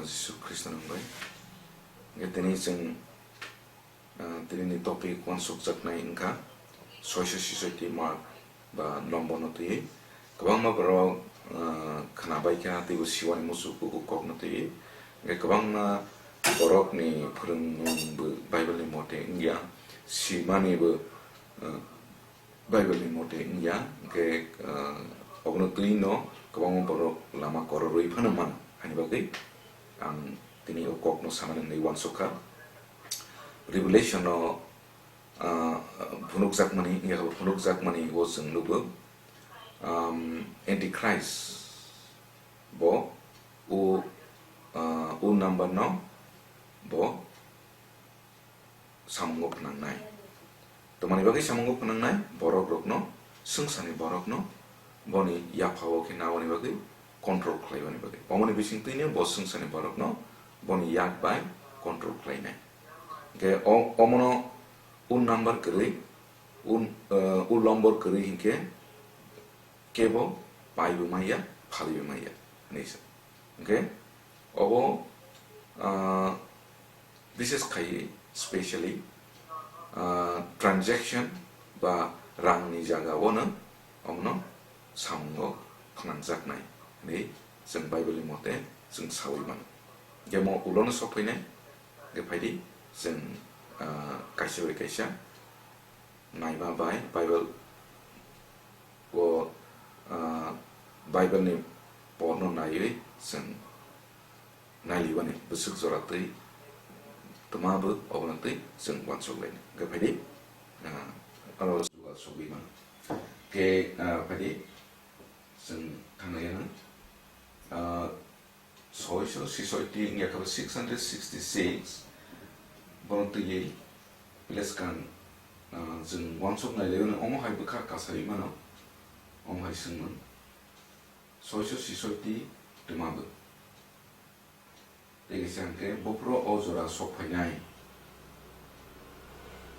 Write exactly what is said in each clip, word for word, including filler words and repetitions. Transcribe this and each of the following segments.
Jisu Khristo nang bai. Hingke tini chwng, ah, tini ni topic uansukjaknai wngkha soiso sisoiti mark ba lombono twiwi. Kwbangma borok, ah, khwnabaikha teibo siwani muchuk o kokno twiwi. Hingke kwbangma borokni phwrwngmung bo Bible ni mote wngya, simani bo, ah, Bible ni mote wngya, hingke, ah, obono twi no kwbangma borok lama kororwi phano mano, hani bagwi ang tini o kokno sanani hwnwi uansukha. Revelation o, ah, phunukjakmani, wngya khe phunukjakmani o chwng nugo, um, Antichrist bo o, ah, o number no bo samungo phnangnai. Tamoni bagwi samungo phnangnai? Borok rokno, swngcharni borokno boni yaphao khe naoni bagwi control khlaimani bagwi. Omoni bisingtwino bo swngcharni borokno boni yak bai control khlainai. Hingke o, omono un number kwrwi, un, eh, un lombor kwrwi hinkhe kebo paibo maya, phalibo maya hinwi sa. Hingke obo, ah, bises khaiwi specially, ah, transaction ba rangni jaga o no omono samungo phnangjaknai hinwi chwng Bible ni mote chwng saui mano. Hingke mo ulono sokphainai, hingke phaidi chwng, ah, kaisa bai kaisa naima bai Bible o, ah, Bible ni porno naiwi chwng nailibani bwswk jora twi twma bo obono twi chwng uansuk lainai. Hingke phaidi, ah, aro jugal sogwi mano. Hingke, ah, phaidi chwng thanglaiya, ah, soiso sisoiti wngya khe six hundred sixty six, bono twiwi place kan, ah, chwng uansuk nai laio, omo hai bwkha kasai mano, omo hai swngmung, soiso sisoiti twma bo. Tei kisa hwnkhe buphuru o jora sok phainai,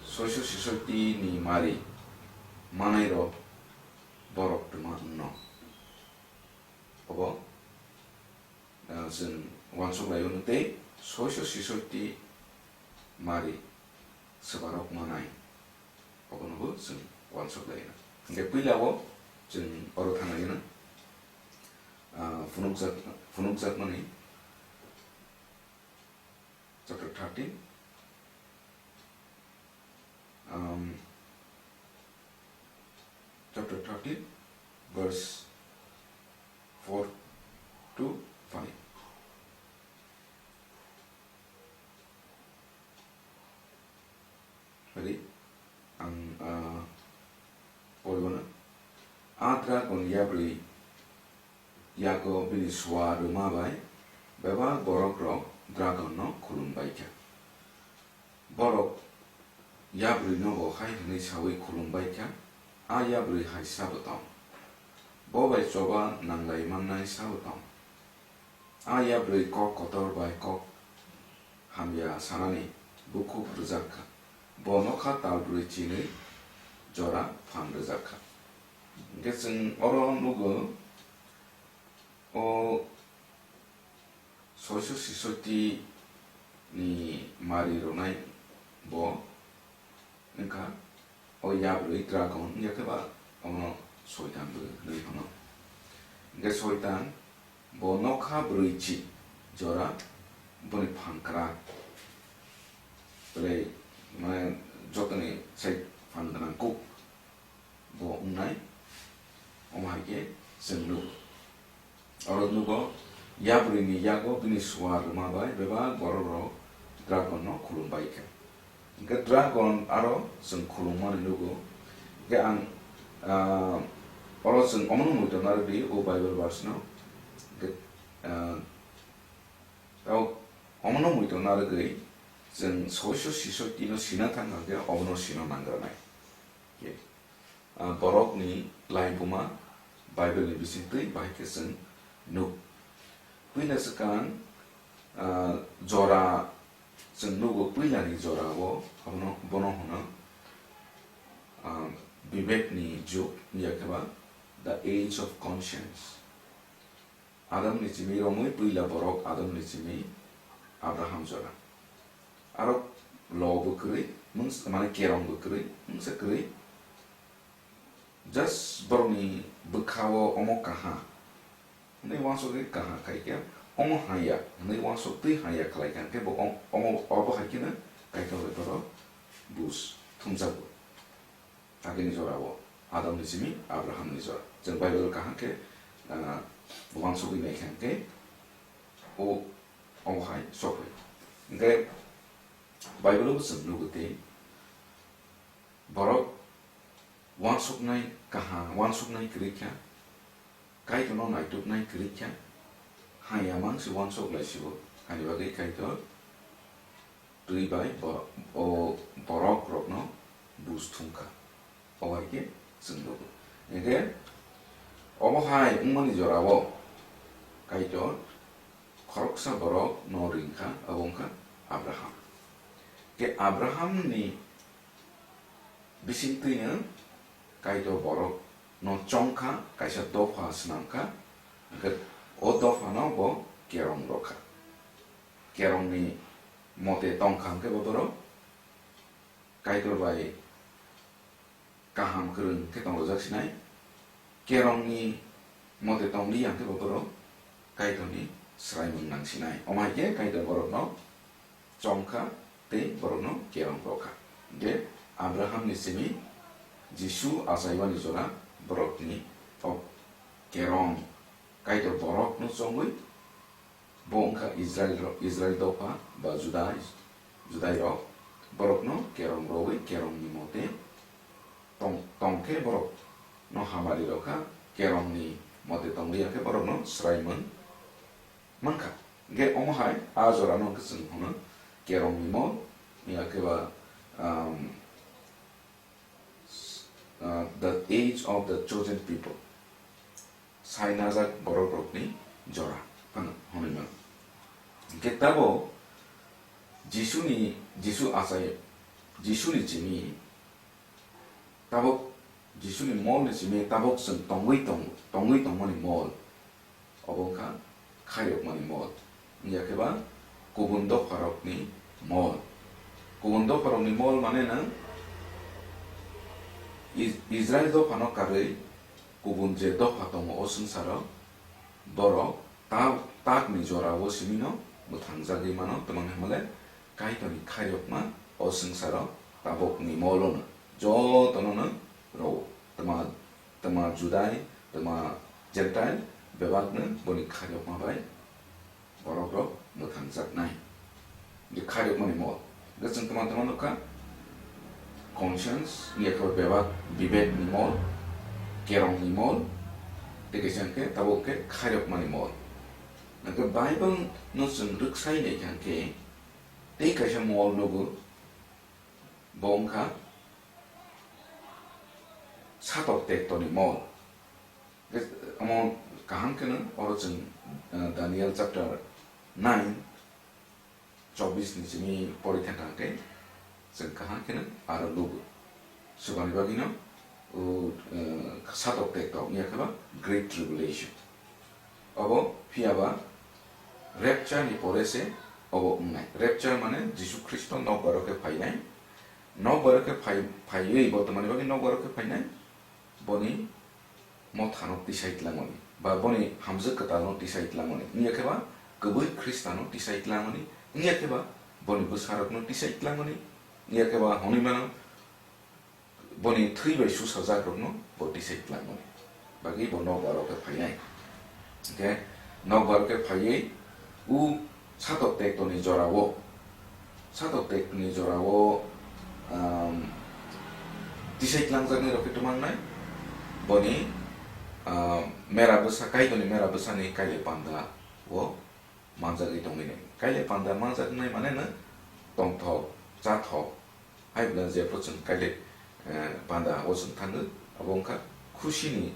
soiso sisoiti ni mari manai rok borok twma wngno. Obo, ah, chwng uansuk laio tei soiso sisoiti mari swbarok manai, obono bo chwng uansuk laio. Hingke puila o chwng oro thang laio, ah, phunukjak, phunukjakmani chapter thirteen, um, chapter thirteen, verse four to five. Ready? Ang, ah, poribana. A dragon yabrwi yago bini sua rwma bai bebak borok rok dragon no khulum bai kha. Borok yabrwi no bo hai hwnwi saui khulum bai kha, a yabrwi hai sa bo tong. Bo bai choba nanglai mannai sa bo tong. A yabrwi kok kotor bai kok hamya sanani bukhuk rwjak kha. Bo nokha tal brwi chinwi jora phan rwjak kha. Hingke chwng oro nugo, o soiso sisoiti ni mari rwnai bo wngkha, o yabrwi dragon wngya khe ba omono soitan bo hwnwi hwno. Hingke soitan bo nokha brwichi jora boni phan kwrak, belai mane jotoni sai phan gwnang kuk bo wngnai, omo hai khe chwng nugo. Oro nugo, yabrwini yago bini sua rwma bai bebak borok rok dragon no khulum bai kha. Hingke dragon aro chwng khulum mani nugo. Hingke ang, ah, oro chwng omono muitu narwk di o Bible verse no. Hingke, ah, tao omono muitu narwgwi chwng soiso sisoiti no sina thang kha khe omono sino nang granai. Hingke, ah, borokni laibuma Bible ni bisingtwi bahai khe chwng nuk. Puila swkang, ah, jora chwng nugo, puilani jora o abono, bono hwno, ah, Bibek ni jug, wngya khe ba the age of conscience. Adamni simi romwi puila borok Adamni simi Abraham jora. Aro lo bo kwrwi, mungsa, mane kerong bo kwrwi, mungsa kwrwi. Just borokni bwkha-o omo kaha hwnwi uansukgwi kaha khai khe, omo haya hwnwi uansuk twi haya khlai kha, hwnkhe bo om-, omo, obo hai kheno Kaitor bai borok buj thumjago. Agini jora-o Adamni simi Abrahamni jora. Chwng Bible kaham khe, ah, uansugwi nai kha hwnkhe o, omo hai sokphai. Hwnkhe Bible-o bo chwng nugo tei borok uansuknai kaham, uansuknai kwrwi kha, Kaitorno naituknai kwrwi kha, haya mangsi uansuk lai sio, hani bagwi Kaitor twi bai bo-, o borok rokno buj thum kha. O hai khe chwng nugo. Hwnkhe obo hai wngmani jora-o Kaitor khoroksa borok no ring kha, abo wng kha Abraham. Khe Abrahamni bisingtwino Kaitor borok no chong kha, kaisa dopha swnam kha, hwnkhe o dopha no bo kerong rw kha. Kerongni mote tong kha hwnkhe bo borok Kaitor bai kaham kwrwng khe tong rwjak sinai, kerongni mote tong li ya hwnkhe bo borok Kaitorni swraimung nang sinai. Omo hai khe Kaitor borokno chong kha tei borokno kerong rw kha. Hwnkhe Abrahamni simi Jisu achaimani jora borokni o kerong Kaitor borokno chongwi, bo wngkha Israil rok, Israil dopha ba Judai, Judai rok, borokno kerong rwwi kerongni mote tong, tong khe borokno hamari rw kha, kerongni mote tong li ya khe borokno swraimung man kha. Hwnkhe omo hai a jorano hwnkhe chwng hwno kerongni mol, ya khe ba, um, uh, the age of the chosen people. Sainajak borok rokni jora phano hwnwi mano. Hwnkhe tabok Jisuni, Jisu achai, Jisuni chini tabok, Jisuni molni simi tabok chwng tongwi tong-, tongwi tongmani mol. Obo wngkha khairokmani mol. Wngya khe ba kubun dopharokni mol. Kubun dopharokni mol mane nwng Is-, Israil dophano karwi kubun je dopha tongo o swngcharo, borok ta-, takni jorao simino mwthangjagwi mano, twmang hwnmale Kaitorni khairokma o swngcharo tabokni molono jotono no rwo. Twma, twma Judai, twma Gentile, bebakno boni khairokma bai borok rok mwthangjaknai. Khairokmani mol. Hwnkhe chwng twma twma nukha, conscience, wngya khe bebak, bibekni mol, kerongni mol, tei kaisa hwnkhe tabuk khe khairokmani mol. Hwnkhe Bible no chwng rwksai nai kha hwnkhe, tei kaisa mol nugo, bo wngkha satok tektoni mol. Omo kaham kheno oro chwng, eh, Daniel chapter nine, chobbish ni simi pori thangkha hwnkhe chwng kaham kheno aro nugo. Swbani bagwino o, eh, satok tekto wngya khe ba Great Tribulation. Obo phiya ba rapture ni pore se obo wngnai. Rapture mane Jisu Khristo nokbar o khe phainai. Nokbar o khe phai-, phaiwi bo twmani bagwi nokbar o khe phainai. Boni mothano tisai tlangmani, ba boni hamjwk kwtalno tisai tlangmani, wngya khe ba kwbwi Khristano tisai tlangmani, wngya khe ba boni bwsarokno tisai tlangmani, wngya khe ba hwnwi mano boni thwi bai susajakrokno bo tisai tlangmani bagwi bo nokbar o khe phainai. Hwnkhe nokbar o khe phaiwi o satok tektoni jorao, satok tektoni jorao, um, tisai tlangjaknai rok khe twmangnai. Boni, um, mera bwsa, Kaitorni mera bwsani kailai panda o manjagwi tongwi nai. Kailai panda manjaknai mane no tongthok, chathok, hai bwlai jephru chwng kailai, eh, panda o chwng thangwi, abo wngkha khusini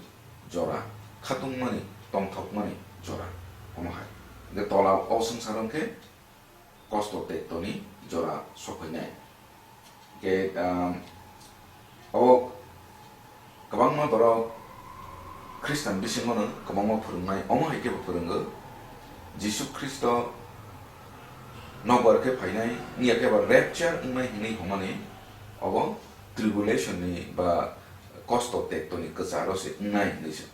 jora, khatungmani, tongthokmani jora, omo hai. Hwnkhe tola o swngcharo hwnkhe kosto tektoni jora sokphainai. Hwnkhe, um, abo kwbangma borok Khristan bisingo no kwbangma phwrwngnai, omo hai khe bo phwrwngo, Jisu Khristo nokbar khe phainai, wngya khe ba rapture wngnai hwnwi hwnmani, obo tribulation ni ba kosto tektoni kwcharo se wngnai hwnwi se.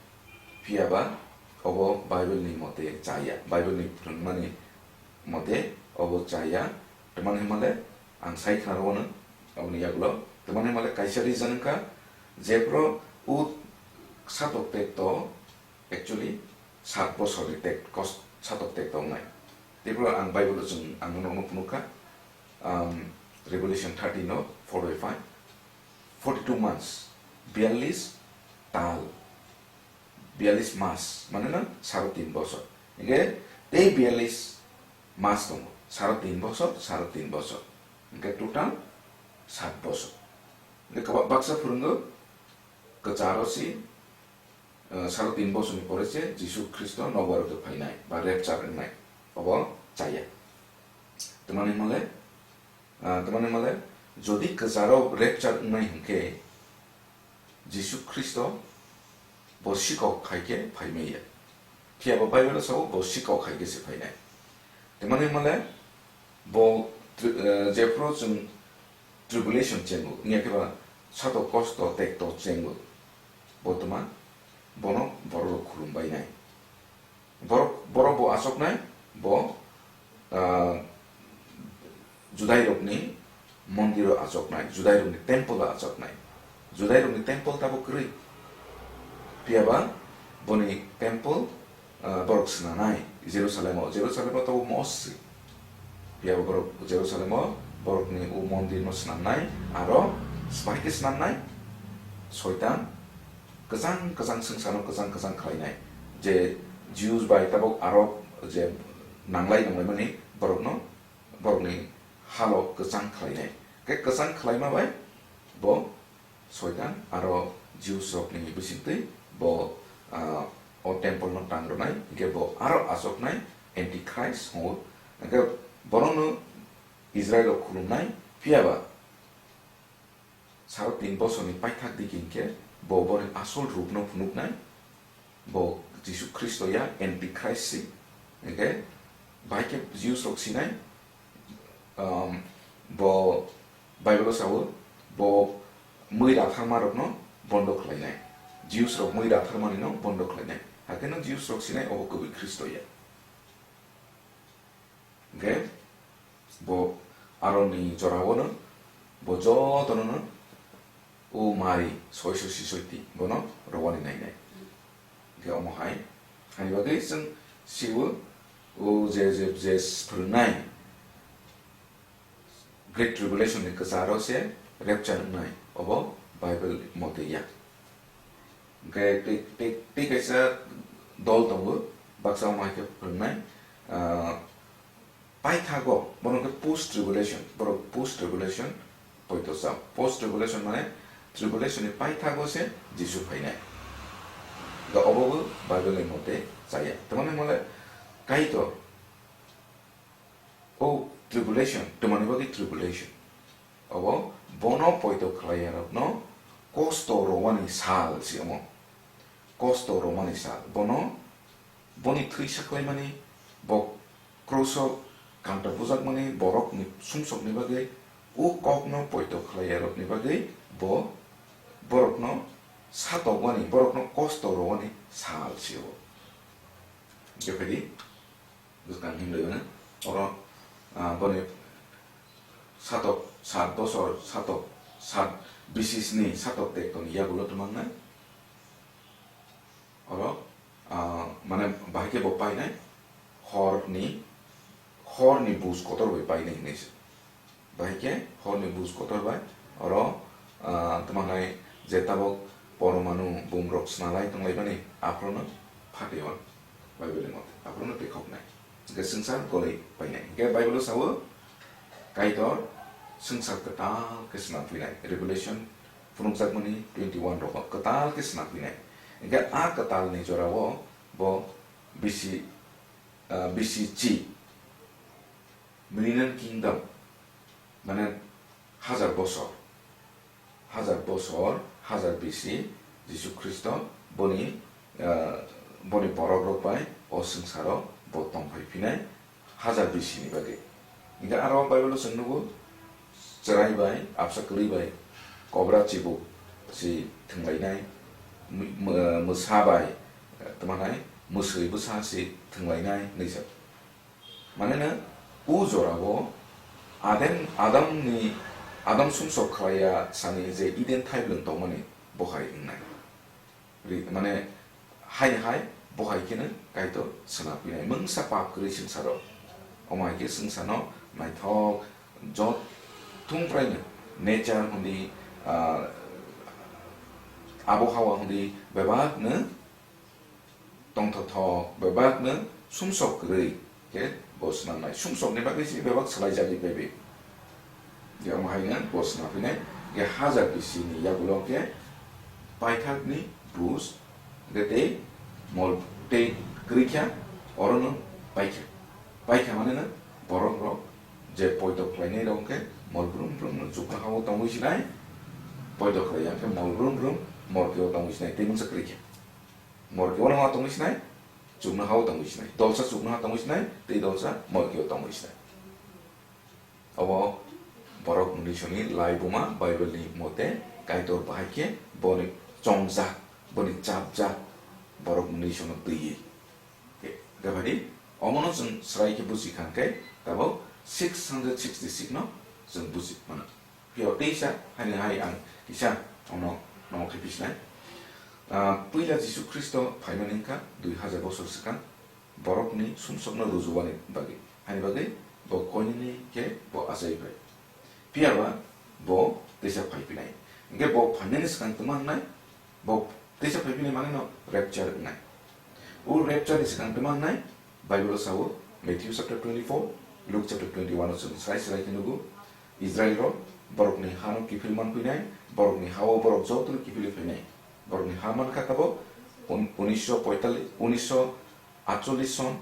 Phiya ba obo Bible ni mote chaya, Bible ni phwrwngmani mote obo chaya. Tamani hwnmale ang sai khna rwno aboni yagulo. Tamani hwnmale kaisa reason wngkha, jephru o satok tekto, actually, sat bosorni tek-, kos-, satok tekto wngnai. Tei phuru ang Bible-o chwng ang nokno phunukha, um, Revelation thirteen o four by five, forty-two months, biyallis tal, biyallis mas, mane na saro tin bosor. Hingke tei biyallis mas tongo, saro tin bosor, saro tin bosor. Hingke total sat bosor. Hingke kwba-, baksa phwrwngo kwcharo si, eh, saro tin bosorni pore se Jisu Khristo nokbar khe phainai ba rapture wngnai, obo chaya. Tamani hwnmale, ah, tamani hwnmale, jodi kwcharo rapture wngnai hwnkhe, Jisu Khristo bo sikok khai khe phai maya. Phiya bo Bible-o sao bo sikok khai khe se phainai. Tamani hwnmale, bo tri-, eh, jephru chwng tribulation chengo, wngya khe ba satok kosto tekto chengo, bo tma, bono borok rok khulum bainai. Borok, borok bo achoknai, bo, ah, Judairokni mondiro achoknai, Judairokni temple-o achoknai. Judairokni temple tabuk kwrwi. Phiya ba boni temple, ah, borok swnanai Jerusalem-o. Jerusalem-o tabuk mosque. Phiya ba borok Jerusalem-o borokni o mondirno swnamnai, aro bai khe swnamnai Soitan kwchang kwchang swngcharno kwchang kwchang khlainai, je Jews bai tabuk aro je nanglai nanglaimani borokno, borokni halo kwchang khlainai. Khe kwchang khlaima bai bo Soitan aro Jews rokni bisingtwi bo, ah, o temple no tang rwnai, hinkhe bo aro achuknai Antichrist hwngo. Hinkhe borokno Israel rok khulumnai, phiya ba saro tin bosorni paithak digi hinkhe bo boni asol rupno phunuknai, bo Jisu Khristo ya, Antichrist si. Hinkhe bai khe Jews rok sinai, um, bo Bible-o sao, bo mui ratharma rokno bondo khlainai, Jews rok mui ratharmani no bondo khlainai, hakhe no Jews rok sinai obo kwbwi Khristo ya. Hinkhe bo aroni jorao no bo jotono no o mai soiso sisoiti bono rowani nainai. Hinkhe omo hai, hani bagwi chwng siwo o je, je, je phwrwngnai Great Tribulation ni kwcharo se rapture wngnai, obo Bible mote ya. Hinkhe tei, tei, tei kaisa dol tongo, baksa omo hai khe phwrwngnai, ah, paithago, bono khe post tribulation, borok post tribulation poito chao. Post tribulation mane tribulation ni paithago se Jisu phainai. Ga obo bo Bible ni mote chaya. Tamani mole Kaitor o tribulation, tamani bagwi tribulation. Obo bono poito khlaiyarokno kosto rwani sal se omo. Kosto rwmani sal. Bono, boni thwi saklaimani, bo kroso kanta bujakmani borokni sumsokni bagwi, o kokno poito khlaiyarokni bagwi bo borokno satokmani, borokno kosto rwmani sal se o. Jephedi, bwskang himlai mano. Oro, ah, boni satok, sat bosor, satok, sat, bisi sni satok tektoni yagulo twmannai. Oro, ah, mane bahai khe bo painai, horni, horni buj kotor bai painai hinwi se. Bahai khe horni buj kotor bai, oro, ah, twmannai je tabok poromanu bumrok snalai tonglaimani, aphrono phatio, Bible ni mote, aphrono pekhoknai. Hingke swngchar goloi painai. Hingke Bible o sao, Kaitor swngchar kwtal khe swnam phinai. Revelation phunukjakmani twenty one rogo kwtal khe swnam phinai. Hingke a kwtal ni jora o bo bisi, ah, bisi chi, Millennial Kingdom, mane hajar bosor, hajar bosor, hajar bisi Jisu Khristo boni ah, boni borok rok bai o swngcharo bo tongphai phinai hajar B C ni bagwi. Hingkhe aro Bible o chwng nugo, chwrai bai, absa kwrwi bai, kobra chibuk si thwnglainai, mw-, mw-, mwsa bai, tamo nai, mwswi bwsa si thwnglainai, hwnwi sa. Mane no, o jorao Adam, Adamni, Adam sumsok khlaiya sani je Eden thaiblwng tongmani bo hai wngnai. Ri-, mane, hai hai bo hai kheno Kaitor swnam phinai. Mungsa pap kwrwi swngcharo. Omo hai khe swngcharno naithok jot thung phraino nature hwnwi, ah, abohawa hwnwi bebakno tongthokthok, bebakno sumsok kwrwi khe bo swnamnai. Sumsokni bagwi se bebak swlaijagwi phaibai. Je omo hai no bo swnam phinai, je hajar B C ni yagulo khe paithakni bus, je tei mol tei kwrwi kha, orono paikha. Paikha mane no borok rok je poito khlainai rok khe mol brum brum no chuknoha o tongwi sinai, poito khlaiya khe mol brum brum morke o tongwi sinai, tei mungsa kwrwi kha. Morke o no ha tongwi sinai, chuknoha o tongwi sinai. Dolsa chuknoha tongwi sinai, tei dolsa morke o tongwi sinai. Obo borok mwnwisoni laibuma Bible ni mote Kaitor bahai khe boni chongjak, boni chapjak borok mwnwisono twiwi. Khe, khe phadi, omono chwng swrai khe buji kha khe tabuk six hundred sixty-six no chwng buji mano. Phiya teisa haini hai ang kisa ono nomo khe pisinai. Ah, puila Jisu Khristo phaimani wngkha dui hajar bosor swkang borokni sumsokno rujubani bagwi. Haini bagwi bo koinini khe bo achai bai. Phiya ba bo teisa phai phinai. Hingkhe bo phainani swkang tongma wngnai, bo teisa phai phinai manwi no rapture wngnai. O rapture ni swkang tongma wngnai, Bible o sao, Matthew chapter twenty-four, Luke chapter twenty-one o chwng srai srai khe nugo, Israel rok borokni hano kiphil man phinai, borokni hao borok jotono kiphilwi phainai. Borokni ha man kha tabuk un-, unisho poitallis, unisho atchollis son,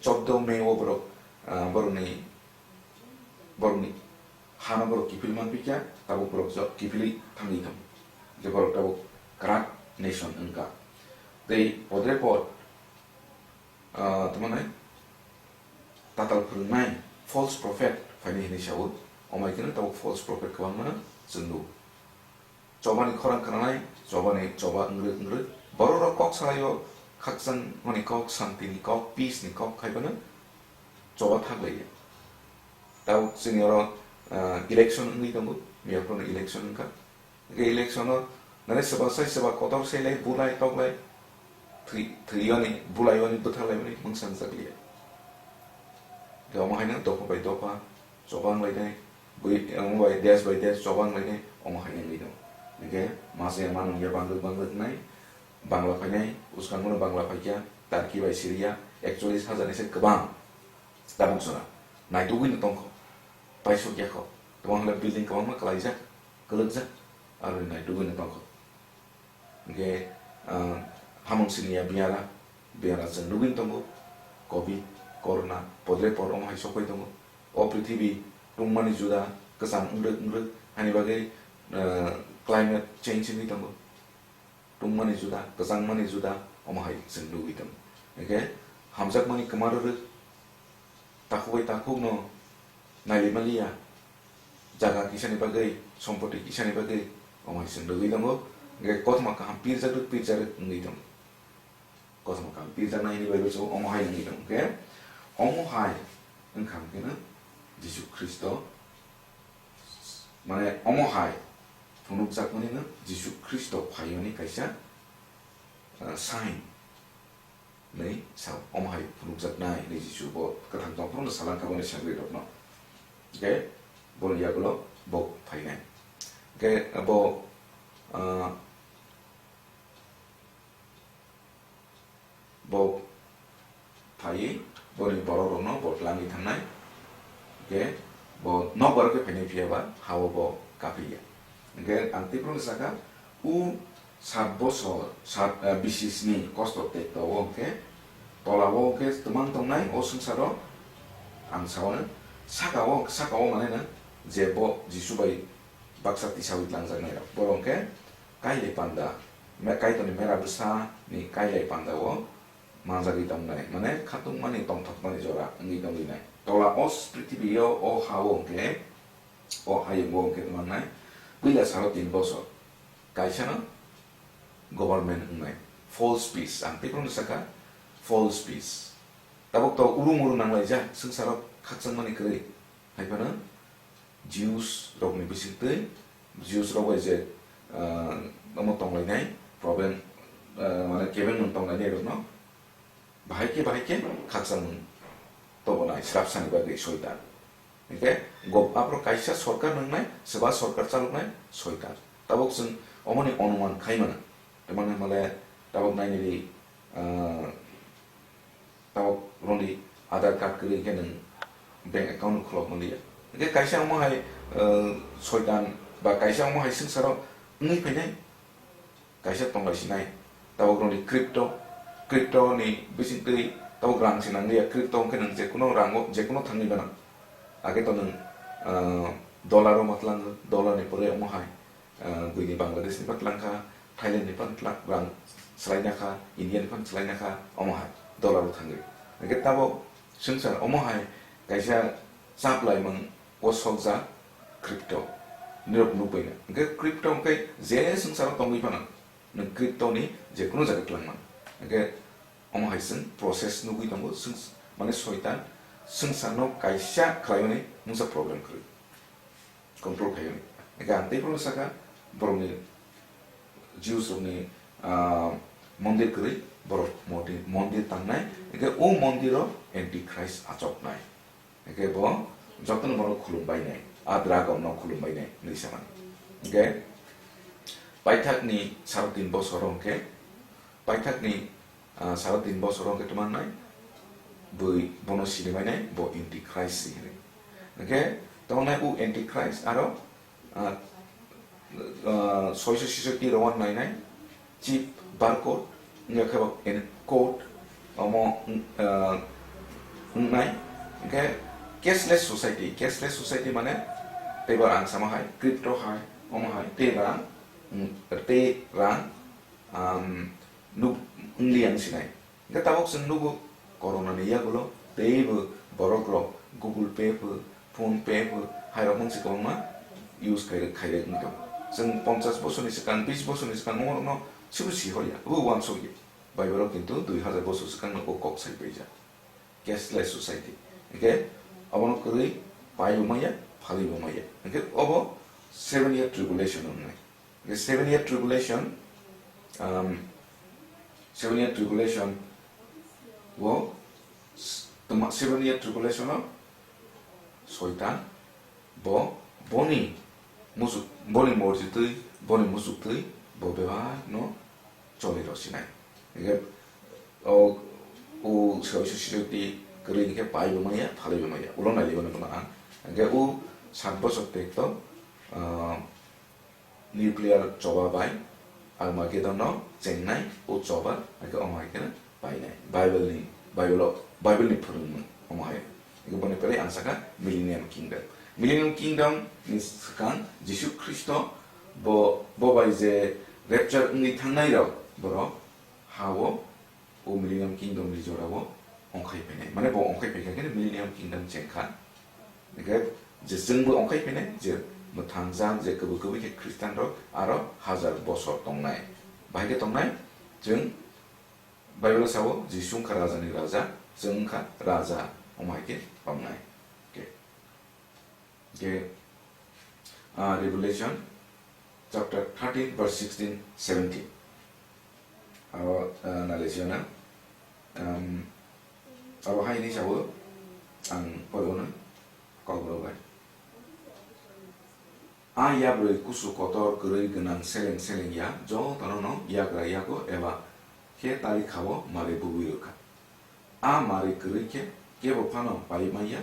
chobdo May o borok, ah, borokni, borokni hano borok kiphil man pikha, tabuk borok jo-, kiphilwi thangwi tongo. Je borok tabuk kwrak nation wngkha. Tei podre pod, ah, tamo nai, tatal phwrwngnai false prophet phainai hinwi sao, omo hai kheno tabuk false prophet kwbangmano chwng nugo. Chobani khorang khnanai, chobani choba wngrwk wngrwk. Borok rok kok salaio, khakchangmani kok, santini kok, peace ni kok khai phano choba thaklaiya. Tabuk chini oro, ah, election wngwi tongo, miyapro election wngkha. Hingkhe election o nare swba sai swba kotor sai lai, bulai toklai, thwi, thwiyoni, bulaiyoni, bwtharlaimani mungsa wngjakliya. Hingkhe omo haino dopha bai dopha choba wnglainai, bui, omo bai desh bai desh choba wnglainai, omo hai wngwi tongo. Hingkhe masa ya manung ya banglwk banglwk wngnai, Bangla phainai, uskango no Bangla phaikya, Turkey bai Syria, ekchollis hajar ni se kwbang. Tabuk jora naitugwi no tongkho, paisuk ya kho, tamo hwnle building kwbangma kwlaijak, kwlwkjak, aro naitugwi no tongkho. Hingkhe, ah, hamung siniya biyara, biyara chwng nugwi tongo, covid, corona, podre por omo hai sokpai tongo. O prithibi tungmani juda, kwcham wngrwk wngrwk, hani bagwi, ah, climate change wngwi tongo. Tungmani juda, kwchangmani juda, omo hai chwng nugwi tongo. Hingkhe hamjakmani kwma rwrwk, takhuk bai takhukno nailai maliya, jaga kisani bagwi, sompoti kisani bagwi, omo hai chwng nugwi tongo. Hingkhe kothoma kaham pirjak rwk pirjak rwk wngwi tongo. Kothoma kaham pirjaknai hwnwi Bible sao omo hai wngwi tongo. Hingkhe omo hai wngkha hwnkhe no Jisu Khristo, mane omo hai phunukjakmani no Jisu Khristo phaiyoni kaisa, ah, sign hwnwi sao. Omo hai phunukjaknai hwnwi Jisu bo kwthang tongphuru no salang kha boni sagri rokno. Hingkhe boni yagulo bo phainai. Hingkhe bo, ah, Bo phaiwi boni borok rokno bo twlangwi thangnai, hingkhe bo nokbar khe phainai phiya ba ha-o bo kaphiya. Hingkhe ang tei phano sakha, o sat bosor, sat, eh, bisi sni kosto tekto o hingkhe tola o hingkhe twmang tongnai o swngcharo. Ang sao, saka o, saka o mane no je bo Jisu bai baksa tisawi twlangjaknai rok, borok hingkhe kailai panda, me-, Kaitorni mera bwsa ni kailai panda o manjagwi tongnai, mane khatungmani tongthokmani jora wngwi tongwi nai. Tola o prithibi o, o ha o hwnkhe, o hayung o hwnkhe tongmangnai puila saro tin bosor kaisano government wngnai. False peace, ang tei phano sakha, false peace. Tabuk to uru muru nanglaijak swngcharo khakchangmani kwrwi, hai phano Jews rokni bisingtwi, Jews rok bai je, ah, omo tonglainai problem, ah, mane kebengmung tonglainai rokno bahai khe bahai khe khakchangmung tobonai srapsani bagwi soitan. Hingkhe go-, aphuru kaisa sorkar nwngnai, swba sorkar chaloknai soitan. Tabuk chwng omoni onuman khai mano. Tamani hwnmale tabuk nainidi, ah, tabuk roni Aadhaar card kwrwi hwnkhe nwng bank account no khulok manliya. Hingkhe kaisa omo hai, ah, soitan ba kaisa omo hai swngcharo wngwi phainai. Kaisa tongbai sinai, tabuk rokni crypto, crypto ni bisingtwi tabuk rang se nangliya, crypto hwnkhe nwng jekuno rango, jekuno thangwi mano. Age to nwng, ah, dollar o ma tlango, dollar ni pore omo hai, ah, buini Bangladesh ni phan tlang kha, Thailand ni phan tlang, rang swlai na kha, India ni phan swlai na kha, omo hai dollar o thangwi. Hwnkhe tabuk swngchar omo hai kaisa chaplaimung o sokjak crypto. Nirok nukbaina. Hwnkhe crypto hwnkhe je swngcharo tongwi phano, nwng crypto ni jekunu jaga twlang mano. Hwnkhe omo hai chwng process nugwi tongo, swng-, mane soitan swngcharno kaisa khlaimani mungsa problem kwrwi. Control khaimani. Hwnkhe ang tei phano sakha, borokni Jews rokni, ah, mondir kwrwi, borok modi-, mondir tangnai, hwnkhe o mondiro Antichrist achoknai. Hwnkhe bo jotono bono khulum bainai, a dragon no khulum bainai hinwi samani. Hwnkhe paithakni saro tin bosoro hwnkhe, paithakni, ah, saro tin bosoro hwnkhe twmannai bui bono sinimainai bo Antichrist si hinwi. Hwnkhe tongnai o Antichrist aro ah, ah, soiso sisoti rowan nainai, chip barcode, wngya khe bo en-, code, omo, ah, wngnai. Hwnkhe cashless society, cashless society mane teibo rang sama hai, crypto hai, omo hai, tei rang, mm, tei rang, um, nuk, wngli ang sinai. Hwnkhe tabuk chwng nugo, corona ni yagulo teibo borok rok Google Pay pho, Phone Pay pho, hai rok mungsi kwbangma use khairok, khairok wngwi tongo. Chwng ponchas bosorni swkang, bis bosorni swkang omo rokno sibo si horya, abo uansukya. Bible o kintu dui hazar bosor swkangno o kok sai paijak. Cashless society. Hwnkhe obono kwrwi paibo maya, phalibo maya. Hwnkhe obo seven year tribulation wngnai. The seven year tribulation, um, seven year tribulation o s-, tma-, seven year tribulation o soitan bo boni musuk, boni morjitwi, boni musuktwi bo bebak no choli rw sinai. Hwnkhe o, o soiso sisoti kwrwi hwnkhe paibo maya, phalibo maya, ulo nailaibo nukna ang. Hwnkhe o sat bosor tekto, ah, nuclear choba bai Armageddon no chengnai o choba, hwnkhe omo hai kheno painai. Bible ni, Bible o, Bible ni phwrwngmung omo hai. Hwnkhe boni pele ang sakha Millennium Kingdom. Millennium Kingdom ni swkang Jisu Khristo bo, bo bai je rapture wngwi thangnai rok borok ha o, o Millennium Kingdom ni jora o ongkhai phainai. Mane bo ongkhai phaikha khe Millennium Kingdom chengkha. Hwnkhe je chwngbo ongkhai phainai, je mwthangjak, je kwbwi kwbwi khe Khristian rok aro hazar bosor tongnai. Bahai khe tongnai, chwng Bible o sao, Jisu wngkha raja ni raja, chwng wngkha raja, omo hai khe tongnai. Hwnkhe, hwnkhe, ah, Revelation chapter thirteen, verse sixteen, seventeen. Abo, ah, nalai siyana. Um, abo hai hinwi sao, ang poribo no, Kokborok bai. A yabrwi kusu kotor kwrwi gwnang seleng seleng ya, jotono no yagra yago eba khe tari khao mari bugwi rwkha. A mari kwrwi khe kebo phano pai manya,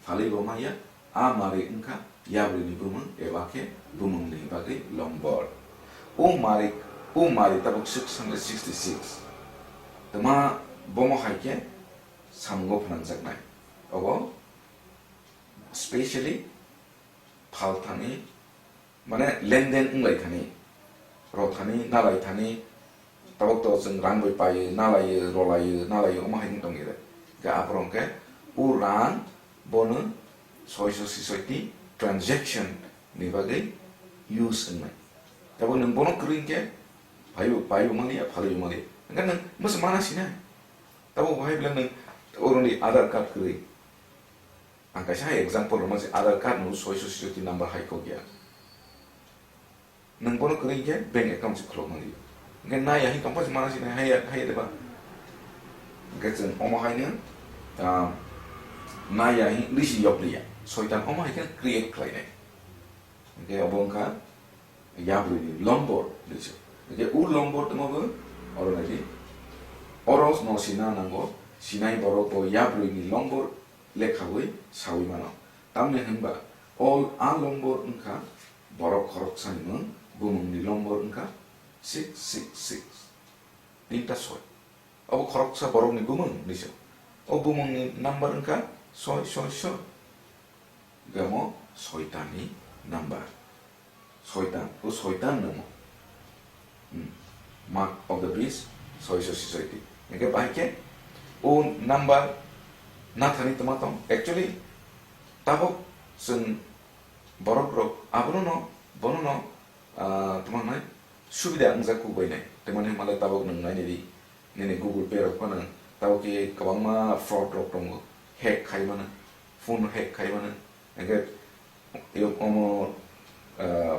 phalwi bo manya, a mari wngkha yabrwini bumung eba khe bumungni bagwi lombor. O mari, o mari tabuk six hundred sixty-six. Tma bomo hai khe samungo phnangjaknai. Obo specially phalthani, mane lenden wnglaithani, rothani, nalaithani, Tabok to chwng rang bai paio, nalaio, rolaio, nalaio, omo hai wng tongwi rw. Hwnkhe aphuru hwnkhe o rang bono soiso sisoi ti transaction ni bagwi use wngnai. Tabok nwng bono kwrwi hwnkhe phaibo, phaibo manliya, phalwibo manliya. Hwnkhe nwng mwsa mana sinai. Tabok bahai belai nwng oroni Aadhaar card kwrwi. Ang kaisa hai example rwma se Aadhaar card no soiso sisoi ti number hai kok ya. Nwng bono kwrwi hwnkhe bank account se khulok manliya. Hwnkhe naiya hwnkhe tongphai se mana sinai haiya, haiya deba. Hwnkhe chwng omo haino, ah, naiya hwnwi se yok liya. Soitan omo hai khe create khlainai. Hwnkhe obo wngkha yabrwi ni lombor hinwi se. Hwnkhe o lombor tongma bo oro nai di. Oro no sina nango, sinai borok bo yabrwi ni lombor lekhawi sawi mano. Tamni hwnba o a lombor wngkha borok khoroksani mung, bumungni lombor wngkha six six six. Tinta soi. Obo khoroksa borokni bumung hinwi se. O bumungni number wngkha soi soi soi. Hwnkhe omo soitanni number. Soitan, o soitan no mo. Hmm. Mark of the beast, soiso sisoi ti. Hwnkhe bahai khe o number nathani tongma tong. Actually, tabok chwng borok rok abono no, bono no, ah, tongma nai subida wngjak kuk bai nai. Tei mani hwnba le tabok nwng nai nai di. Nini Google Pay rok phano tabok khe kwbangma fraud rok tongo, hack khai mano, phone hack khai mano, hwnkhe yok omo, ah,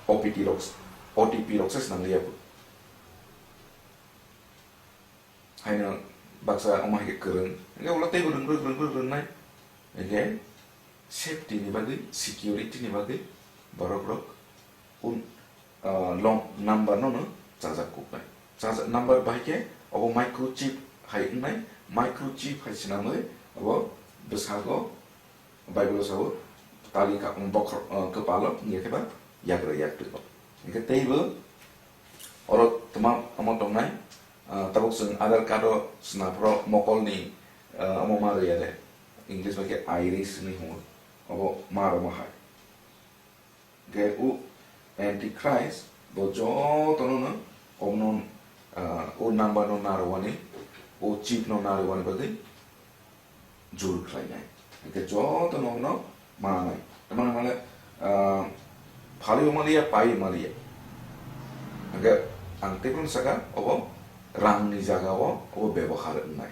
O P T rok, O T P rok se swnam liya bo. Haino baksa omo hai khe kwrwng, hwnkhe ulo teibo rwng rwng rwng rwng rwng nai, hwnkhe safety ni bagwi, security ni bagwi borok rok un, ah, long number no no chajak kuknai. Chajak number bahai khe obo microchip hai wngnai, microchip hai swnamwi obo bwsago Bible o sao tali ka, um, bokhor, ah, kwpalo wngya khe ba yagra yaktwi o. Hwnkhe teibo oro tma omo tongnai, ah, tabuk chwng Aadhaar card o swnaphro mokolni, ah, omo ma rwya de, English bai khe iris hinwi hwngo, obo ma rwma hai. Hwnkhe o Antichrist bo jotono no omno, ah, o number no narwani, o chip no narwani bagwi jur khlainai. Hwnkhe jotono no manai. Tamani hwnle, ah, phalwi maliya, pai maliya. Hwnkhe ang teiphano saka obo rangni jaga o obo bebohar wngnai.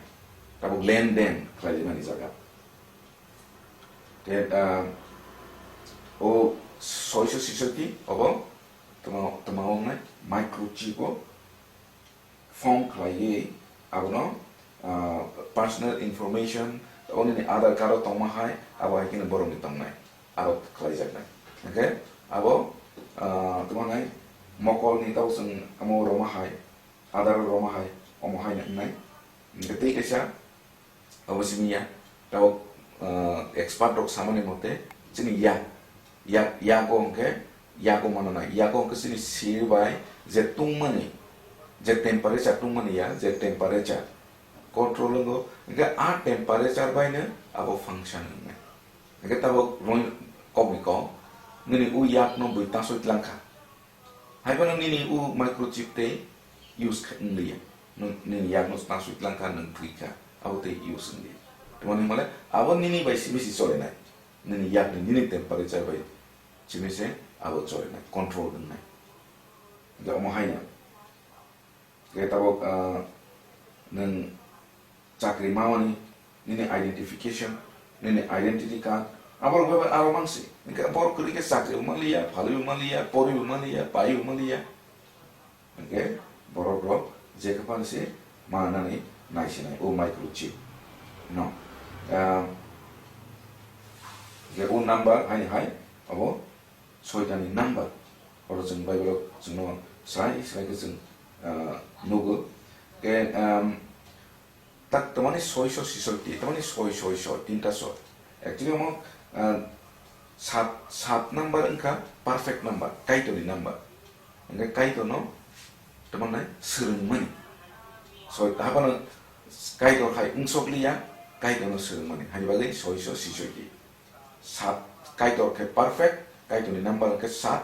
Tabuk lenden khlaimani jaga. Te, ah, o soiso sisoi ti obo tma, tma wngnai microchip o form khlaiwi abono, ah, personal information, o nini Aadhaar card o tongma hai, abo hai kheno borokni tongnai, aro khlaijaknai. Hwnkhe abo, ah, tma wngnai mokolni tabuk chwng omo rwma hai, Aadhaar o rwma hai, omo hai wngnai. Hwnkhe tei kaisa, Obo simi ya, tabuk, ah, expert rok samani mote, chini yak, yak, yago hwnkhe, yago mano nai, yago hwnkhe chini sir bai je tungmani, je temperature tungmani ya, je temperature control wngo, hwnkhe a temperature bai no abo function wngnai. Hwnkhe tabuk roi kokni kok, nini u yak no bui tasoi tlang kha. Hai phano nini u microchip tei use kha-, wng liya. Nwng nini yakno tang sui tlang kha, nwng thwi kha, abo tei use wng liya. Tamoni hwnmale abo nini bai simi se cholenai. Nini yakni, nini temperature bai simi se abo cholenai, control wngnai. Hwnkhe omo haino. Hwnkhe tabuk, ah, nwng chakri mamani, nini identification, nini identity card, aborok bai aro mangsi. Hwnkhe borok kwrwi khe chakri bo manliya, phalwi bo manliya, pori bo manliya, pai bo manliya. Hwnkhe borok rok je khe phano se manani naisinai o microchip no. Ah, je o number haini hai abo soitani number. Oro chwng Bible o chwngno srai srai khe chwng, ah, nugo. Ke, um, tak tamani soi so sisoi ti, tamani soi soi soi, tinta soi. Actually omo, ah, sat, sat number wngkha perfect number, Kaitorni number. Hwnkhe Kaitorno tamannai swrwngmani. Soi, haphano Kaitor hai wngsok liya, Kaitorno swrwngmani. Hani bagwi soi so sisoi ti. Sat, Kaitor khe perfect, Kaitorni number khe sat,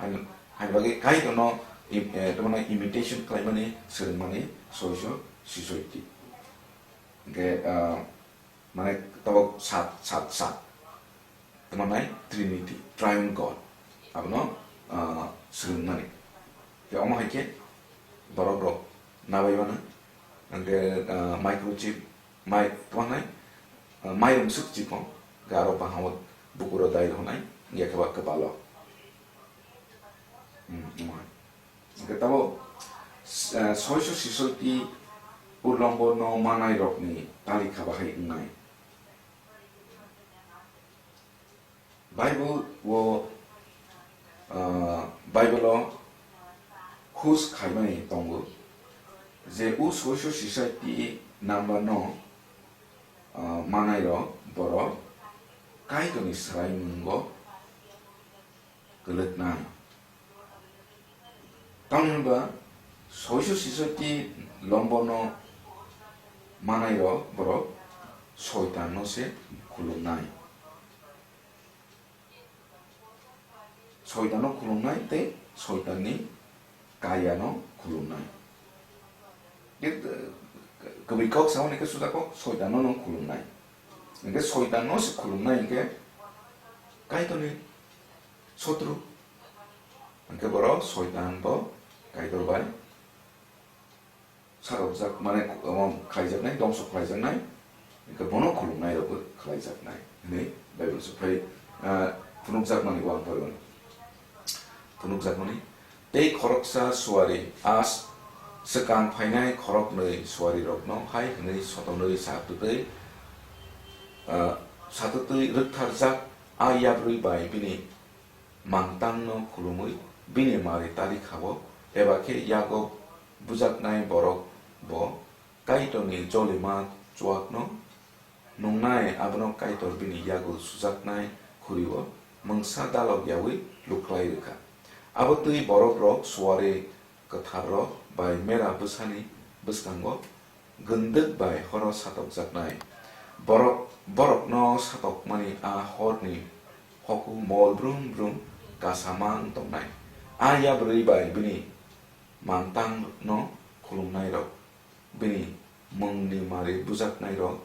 hani, hani bagwi Kaitorno im-, eh, tamo imitation khlaimani, swrwngmani soiso sisoiti. Hwnkhe, ah, mane tabok sat, sat, sat. Tamo nai Trinity, Triune God. Abono, ah, swrwngmani. Khe omo hai khe borok rok nabai mano. Hwnkhe, ah, microchip, mai, tamo nai, ah, mairum swk chikon, hwnkhe aro bahamo bukuro dai rwnai, hwnkhe ba kwbalo. Hmm, omo hai. Hwnkhe tamo, eh, soiso sisoiti ulombo no manai rokni talikha bahai wngnai. Bible o, ah, Bible o khus khaimani tongo je u soiso sisoiti number no, ah, manai rok borok Kaitorni swraimung bo kwlwknai. Tamni hwnba soiso sisoiti lombono manai rok borok Soitan no se khulumnai. Soitan no khulumnai tei Soitan ni kaya no khulumnai. Khe, eh, kwbwi kok sao hwnkhe suja kok Soitan no nung khulumnai. Hwnkhe Soitan no se khulumnai hwnkhe Kaitor ni sotru. Hwnkhe borok Soitan bo Kaitor bai sarokjak, mane, omo khlaijaknai, dongso khlaijaknai, hwnkhe bono khulumnai rokbo khlaijaknai hwnwi Bible se phai, ah, phunukjakmani uang poribo. Phunukjakmani, tei khoroksa suari as swkang phainai khoroknwi suarirokno hai hwnwi sotonwi satwtwi, ah, satwtwi rwktharjak a yabrwi bai bini mangtangno khulumwi bini mari talikhao, eba khe yago bujaknai borok bo Kaitorni jolima chuakno nungnai, abono Kaitor bini yago sujaknai khuri-o mungsa dalok yaui lukhlai rwkha. Abo twi borokrok suari kwtharrok bai mera bwsani bwskango gwndwk bai horo satokjaknai. Borok, borokno satokmani a horni hoku mol brum brum kasamang tongnai. A yabrwi bai bini mangtangno khulumnairok, bini mungni mari bujaknairok,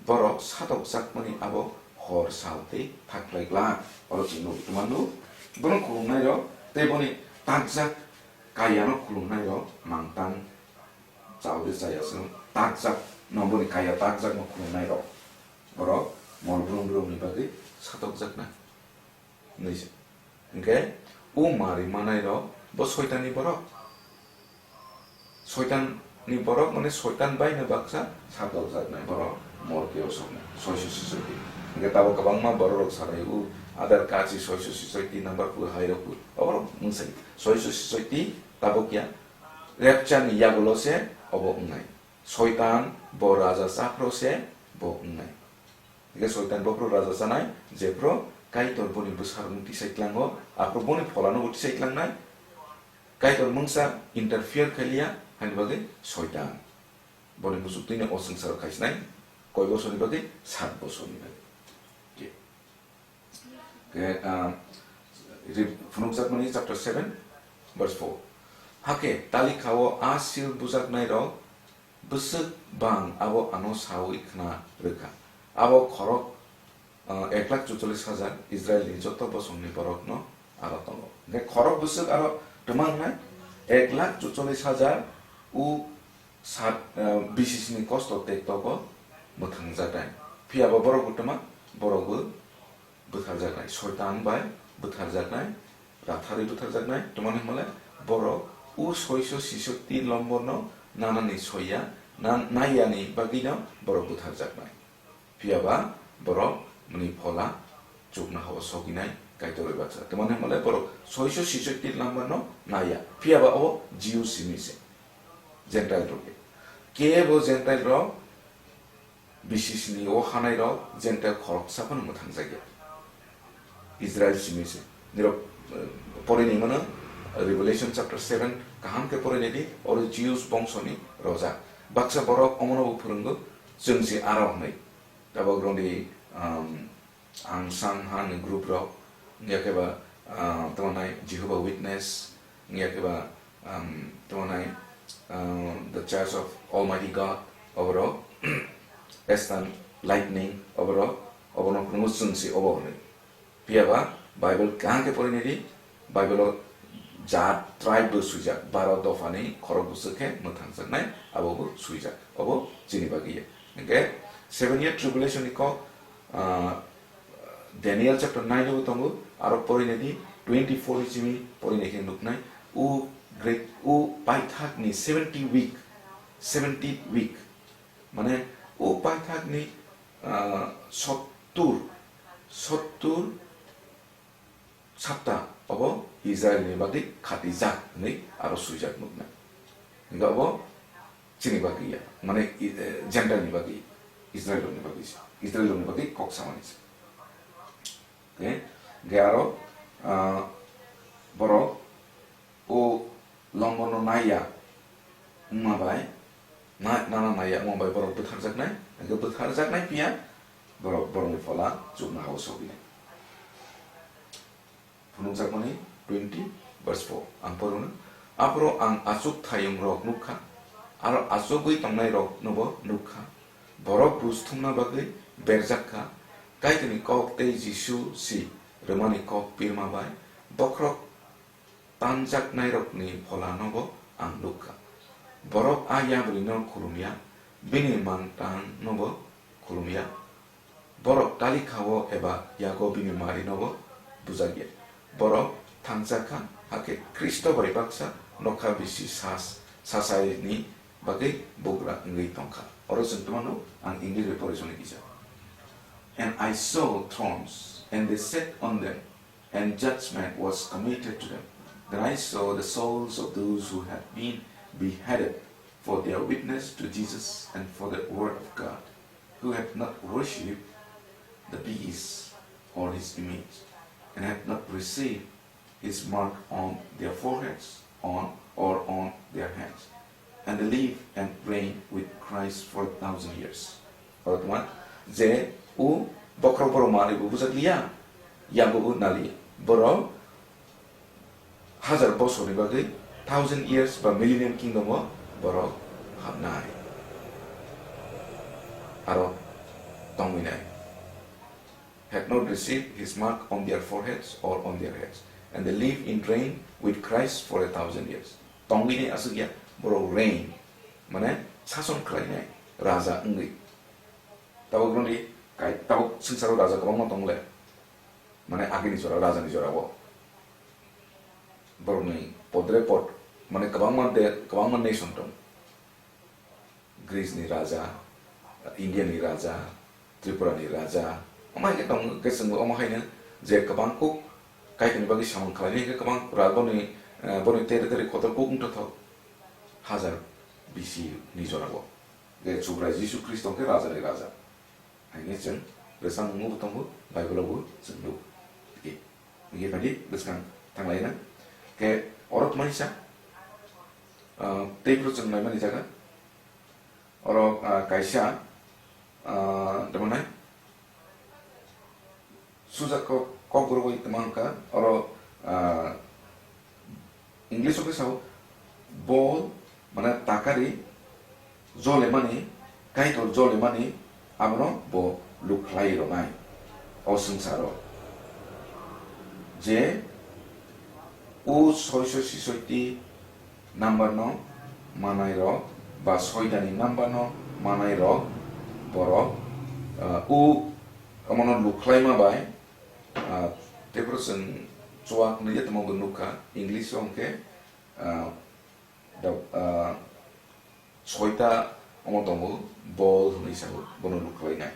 borok satokjakmani abo hor sal tei thaklai glak. Oro chwng nugwi tongmano, bono khulumnairok tei boni takjak kayano khulumnairok mangtang chao de chaya se takjak no, boni kaya takjak no khulumnairok borok mol brum brum ni bagwi satokjakna. Hinwi se. Hwnkhe o mari manai rok bo Soitan ni borok. Soitan ni borok mane Soitan bai no baksa satokjaknai borok morke o soknai soiso sisoiti. Hwnkhe tabok kwbangma borok rok sanai o adar kachi soiso sisoiti number phu hai rok phu. Oborok wngsai soiso sisoiti tabok ya rapture ni yagulo se obo wngnai. Soitan bo raja chaphro se bo wngnai. Hingke Soitan bophro raja chanai, jephro Kaitor boni bwsarokno tisai tlango, aphro boni pholano bo tisai tlangnai. Kaitor mungsa interfere khailiya, hani bagwi Soitan. Boni muchuk twino o swngcharo khaisnai, koi bosorni bagwi? Sat bosorni bagwi. Ke, ah, ri-, phunukjakmani chapter seven, verse four. Hakhe talikhao a sil bujaknairok bwswk bang abo ano saui khna rwkha. Abo khorok, ah, ek lakh chuchollis hajar Israilni joto bosongni borokno aro tongo. Hingke khorok bwswk aro twma wngnai? Ek lakh chuchollis hajar u sat, ah, bisisni kosto tektogo mwthangjaknai. Phiyaba borok bo twma, borok bo bwtharjaknai, Soitan bai bwtharjaknai, ratharwi bwtharjaknai, twmani hwnmale borok o soiso sisokti lomborno nanani soiya, na-, naiyani bagwino borok bwtharjaknai. Phiyaba borok mani phola chuknohao sokinai Kaitor bai baksa. Twmani hwnmale borok soiso sisokti lomborno naiya. Phiyaba abo Jew simi se, Gentile rok. Kebo Gentile rok B C C ni o hanai rok Gentile khoroksa phano mwthangjakya. Israel simi se. Nirok, eh, porinai mano, Revelation chapter seven kaham khe porinai di, oro Jews bongso ni rojak. Baksa borok omono bo phwrwngo, chwng se aro hwnwi. Tabok roni, um, Aung San ha ni group rok, wngya khe ba, ah, tamo nai Jehovah Witness, wngya khe ba, um, tamo nai, um, the Church of Almighty God, oborok, Eastern Lightning, oborok, obono phungo chwng si obo hwnwi. Phiya ba Bible kaham khe porinai di, Bible-o jat, tribe bo swijak, baro dophani khorok bwswk khe mwthangjaknai, abo bo swijak. Obo chini bagwi ya. Hinkhe seven year tribulation ni kok, ah, Daniel chapter nine o tongo, aro porinai di, twenty-four ni simi porinai khe nuknai, o great, o paithak ni seventy week, seventy week, mane o paithak ni, ah, sottur, sottur sapta obo Israel ni bagwi khatijak hwnwi aro swijak nuknai. Hinkhe obo chini bagwi ya, mane i-, eh, Gentile ni bagwi, Israel ni bagwi se, Israel ni bagwi kok samani se. Okay? Hinkhe aro, ah, borok o longono naiya wngma bai, na-, nana naiya wngma bai borok bwtharjaknai, hinkhe bwtharjaknai phiya borok borokni phola chuknohao sogwinai. Phunukjakmani twenty verse four. Ang porwno, aphuru ang achuk thayungrok nukha, aro achugwi tongnairoknobo nukha. Borok buj thumna bagwi berjak kha. Kaitorni kok tei Jisu si rwmani kok pirma bai bokhorok tanjaknairokni pholanobo ang nukha. Borok a yabrino khulumya, bini mangtangnobo khulumya. Borok talikha-o eba yago bini marinobo bujakya. Borok thangjak kha, hakhe Khristo bai baksa nokha bisi sas-, sasaini bagwi bugra wngwi tongkha. Oro chwng twmano ang English bai porwi songwi kisa. And I saw thrones, and they sat on them, and judgment was committed to them. Then I saw the souls of those who had been beheaded for their witness to Jesus and for the word of God, who had not worshipped the beast or his image, and had not received his mark on their foreheads on or on their hands. And they live and reign with Christ for a thousand years. Oro tongma je o bokhorok borok manwi bo bujak liya, yago bo naliya. Borok hazar bosorni bagwi, thousand years ba millennium kingdom o borok habnai. Aro tongwinai. Had not received his mark on their foreheads or on their heads, and they live in reign with Christ for a thousand years. Tongwini aswk ya, borok reign, mane sason khlainai, raja wngwi. Tabuk noni kai, tabuk swngcharo raja kwbangma tong le, mane agini jora, rajani jora o. Borokni podre pod, mane kwbangma de, kwbangma nation tong. Greece ni raja, India ni raja, Tripura ni raja, omo hai khe tong khe chwng omo hai no je kwbang kuk Kaitorni bagwi samung khlainai khe kwbang ra-, boni, eh, boni territory kotor kuk wng tongthok hazar B C ni jora o. Je Subrai Jisu Khristo khe raja ni raja. Hai khe chwng bwskango bo tongo, Bible o bo chwng nugo. Tiki, tiki phaidi bwskang thanglaina. Khe oro tmaisa, ah, tei phuru chwng naimani jaga. Oro, ah, kaisa, ah, tamo nai? Sujak kok, kok gurugwi tamo wngkha. Oro, ah, English o khe sao, bol, mane takari, jolemani, Kaitor jolemani, abono bo lukhlai rwnai o swngcharo. Je o soiso sisoiti number no manai rok ba soitani number no manai rok borok, ah, o omono lukhlaima bai, ah, tei phuru chwng chuak nwi tongma bo nukha, English o hwnkhe, ah, da-, ah, soita omo tongo, bol hwnwi sao, bono lukhlainai.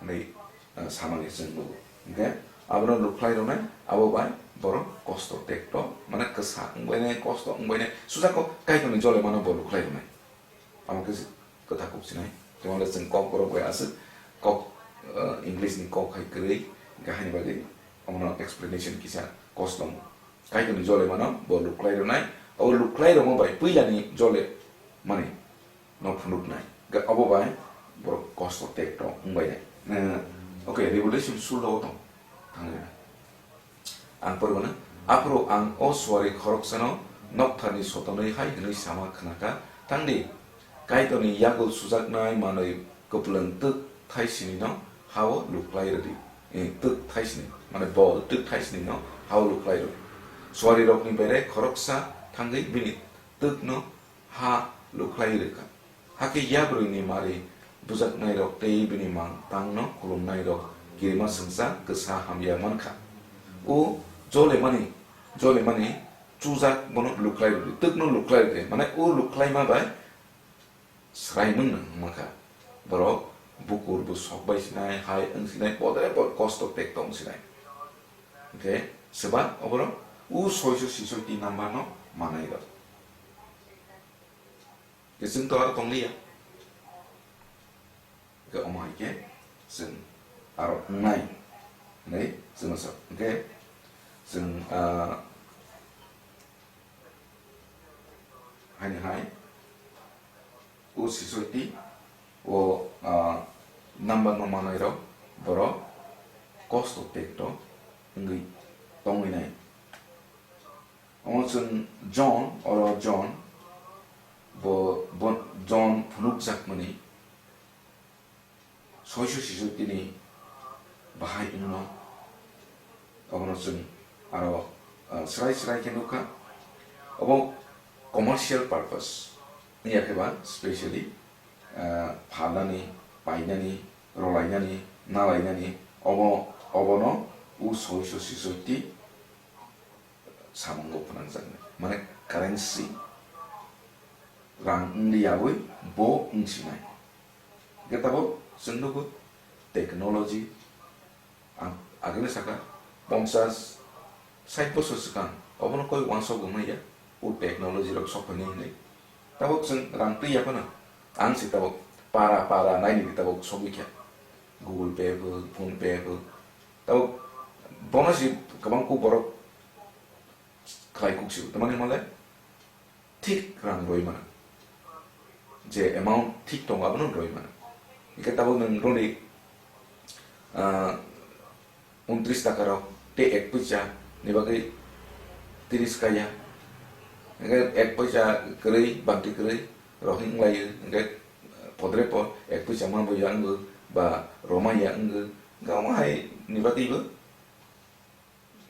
Hwnwi, ah, samani chwng nugo. Hwnkhe abono lukhlai rwnai, abo bai borok kosto tekto, mane kwsa wngbainai, kosto wngbainai, sujako Kaitorni jolemano bo lukhlai rwnai. Amo khe kwthar kok sinai. Tei uanle chwng kok borok bai aswk kok, ah, English ni kok hai kwrwi, hwnkhe haini bagwi omono explanation kisa kosto wngo. Kaitorni jolemano bo lukhlai rwnai, abo lukhlai rwma bai puilani jole mani no phunuknai. Ga-, abo bai borok kosto tekto wngbainai. Eh, okay, Revelation sullo o tong, thanglai. Ang porwano, Aphuru ang o suari khoroksano noktharni sotonwi hai hwnwi sama khnakha, "Thangdi, Kaitorni yagul sujaknai manwi kwplwng twk thaisinino ha-o lukhlai rwdi." Eh, twk thaisini, mane bol twk thaisinino ha-o lukhlai rwdi. Suarirokni bere khoroksa thangwi bini twkno ha lukhlai rwkha. Hakhe yabrwini mari bujaknairok tei bini mang tangno khulumnairok kirima swngchar kwsa hamya mankha. O jolemani, jolemani chujak bono lukhlai rwdi, twkno lukhlai rwdi, mane o lukhlaima bai swraimung nang wngkha. Borok bukur bo sok bai sinai, hai wng sinai, podre pod kosto tekto wng sinai. Hwnkhe swba oborok o soiso sisoi tin number no manai rok. Hwnkhe chwng to aro tongliya. Hwnkhe omo hai khe chwng aro wngnai hinwi chwngno sa. Hwnkhe chwng, ah, haini hai o sisoi tin o, ah, number no manai rok borok kosto tekto wngwi tongwi nai. Omo chwng John, oro John, bo, bo John phunukjakmani soiso sisoi tini bahai wngno. Obono chwng aro, ah, srai srai khe nukha. Obo commercial purpose wngya khe ba specially, ah, phalnani, painani, rolainani, nalainani, obo, obono o soiso sisoi tin samungo phwnangjaknai. Mane currency, rang wngli yaui bo wngsinai. Hwnkhe tabuk chwng nugo technology, ang agini sakha ponchas sait bosor swkang obono koi uansuk wngmaya o technology rok sokphainai hinwi. Tabuk chwng rang twi ya phano ang se tabuk para para naini tabuk sogwi kha Google Pay bo, PhonePe bo. Tabuk bono se kwbang kuk borok khlai kuk se, tamani hwnle thik rang roi mano, je amount thik tongo abono roi mano. Hwnkhe tabuk nwng roni, ah, untris taka rok tei ek poisa ni bagwi tris kaya, hwnkhe ek poisa kwrwi, bangtwi kwrwi rok hinlaiyo, hwnkhe podre pod ek poisa ma bo ya wngo ba roma ya wngo, hwnkhe omo hai ni bagwi bo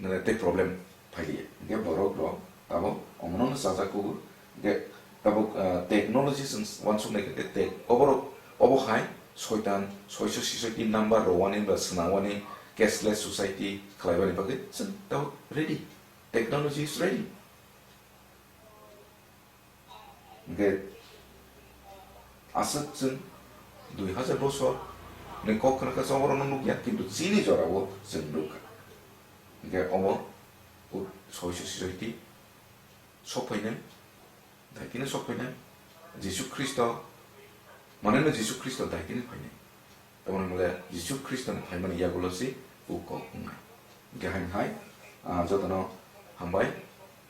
mane tei problem phailiya. Hwnkhe borok rok tabuk omono no chajak kugo. Hwnkhe tabuk, ah, technology chwng uansuk nai khe tei oborok obo hai soitan soiso sisoi tin number rowani ba swnamwani cashless society khlaiwani bagwi chwng tabuk ready. Technology is ready. Hwnkhe aswk chwng dui hazar bosor ni kok khna kha, chwng oro no nukya, kintu chini jora o chwng nukha. Hwnkhe omo o soiso sisoi tin sokphainai, daitino sokphainai, Jisu Khristo, mane no Jisu Khristo daitino phainai. Tamoni hwnle Jisu Khristoni phaimani yagulo se o kok wngnai. Hwnkhe haino hai, ah, jotono hambai,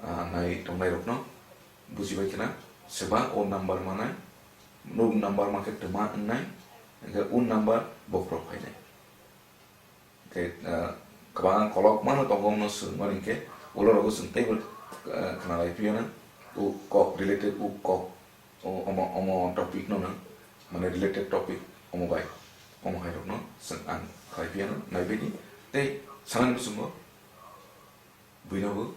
ah, nai tongnairokno bujibai khna, swba o number manai, o number mankhe twma wngnai, hwnkhe o number bokhorok phainai. Hwnkhe, ah, kwbang kolokmano tongo, omono swrwngmani hwnkhe, ulorogo chwng teibo, ah, khna lai phiyano, o kok related, o kok, o, omo, omo topic no no, mane related topic omo bai, omo hai rokno chwng ang khlai phiyano naibaidi, tei sanani bwswngo buino bo